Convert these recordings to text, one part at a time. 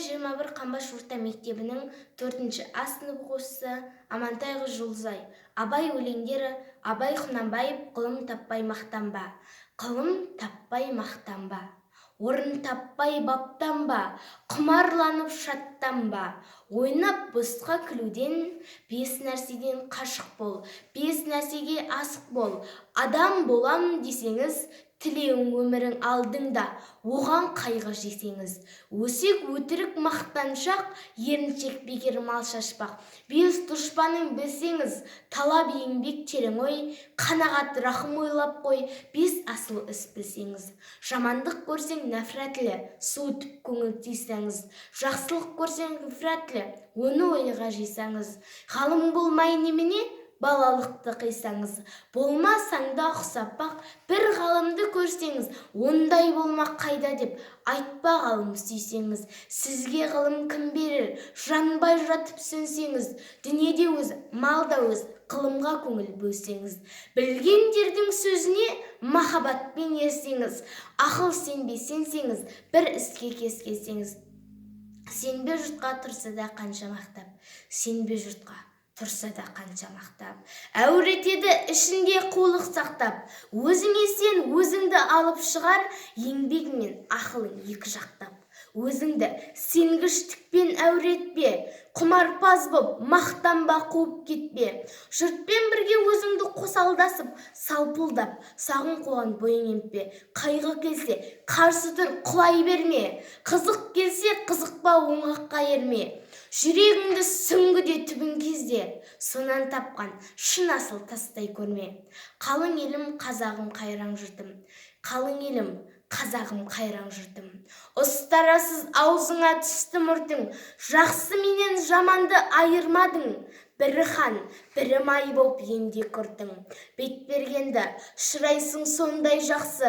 Нөмір 21 Қамбаш орта мектебінің 4 А сынып оқушысы Амантайқызы Жұлдызай. Абай өлеңдері. Абай Құнанбаев. Ғылым таппай мақтанба, ғылым таппай мақтанба, орын таппай баптанба, құмарланып шаттанба, ойнап босқа күлуден. Бес нәрседен қашық бол, бес нәрсеге асық бол. Адам болам десеңіз, тілеуің өмірің алдыңда, оған қайғы жесеңіз. Өсек, өтірік, мақтаншақ, еріншек, бекер мал шашпақ. Бес дұшпаның білсеңіз: талап, еңбек, терең ой, қанағат, рахым ойлап қой. Бес асыл іс білсеңіз: жамандық көрсең, нәфрәтлі, суытып көңіл тыйсаңыз, жақсылық көрсең, ғибратлы, оны ойға жисаңыз. Ғалым болмай немене, балалықты қисаңыз, болмасаң да ұқсап бақ. Бір ғалымды көрсеңіз, ондай болмақ қайда деп айтпа ғалым сүйсеңіз. Сізге ғылым кім берер, жанбай жатып сөнсеңіз? Дүниеде өз, мал да өз, ғылымға көңіл бөлсеңіз. Білгендердің сөзіне махаббатпен ерсеңіз, ақыл сенбей сенсеңіз, бір іске кез келсеңіз. Сенбе жұртқа, тұрса да қанша мақтап, сенбе жұртқа, тұрса да қанша мақтап. Әуретеді ішінде қулық сақтап. Өзіңе сен, өзіңді алып шығар еңбегің мен ақылың екі жақтап. Өзіңді сенгіштікпен әуретпе, құмарпаз боп мақтанба, қуып кетпе. Жұртпен бірге өзіңді қосалдасып, салпылдап, сағын қуған бойың емпе. Қайғы келсе, қарсы тұр, құлай берме. Қызық келсе, қызықпа, оңғаққа ерме. Жүрегіңді сүңгіде түбін кезде, сонан тапқан шын асыл тастай көрме. Қалың елім, қазағым, қайран жұртым, қалың елім, қазағым, қайран жұртым. Ұстарасыз аузыңа түсті мұртың, жақсы менен жаманды айырмадың. Бірі хан, бірі май боп енде күртің. Бет бергенді шырайсың сондай жақсы,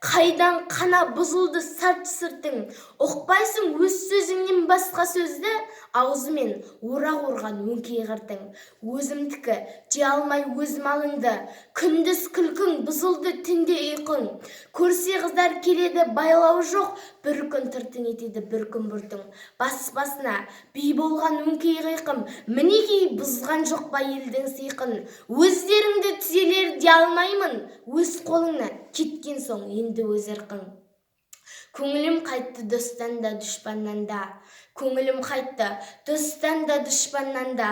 қайдан қана бұзылды сарт сыртың? Ұқпайсың өз сөзіңнен басқа сөзді, аузымен орақ орған өңкей қыртың. Өзімдікі дей алмай өз малыңды, күндіз күлкің бұзылды, түнде ұйқың. Көрсе қыздар келеді, байлау жоқ, бір күн тыртың етеді, бір күн бұртың. Бас басына би болған өңкей қиқым, мінекей, бұзған жоқ па елдің сиқын? Өздеріңді түзелер дей алмаймын, өз қолыңнан кеткен соң енді өз ырқың. Көңілім қайтты достан да, дұшпаннан да, көңілім қайтты достан да, дұшпаннан да.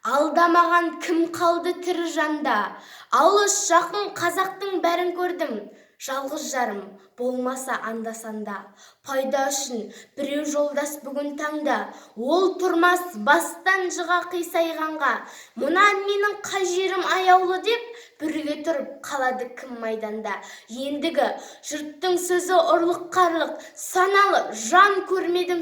Алдамаған кім қалды тірі жанда? Алыс, жақын қазақтың бәрін көрдім, жалғыз жарым болмаса анда-санда. Пайда үшін біреу жолдас бүгін таңда, ол тұрмас бастан жыға қисайғанға. Мына менің қай жерім аяулы деп, бірге тұрып қалады кім майданда? Ендігі жұрттың сөзі ұрлық-қарлық, саналы жан көрмедім.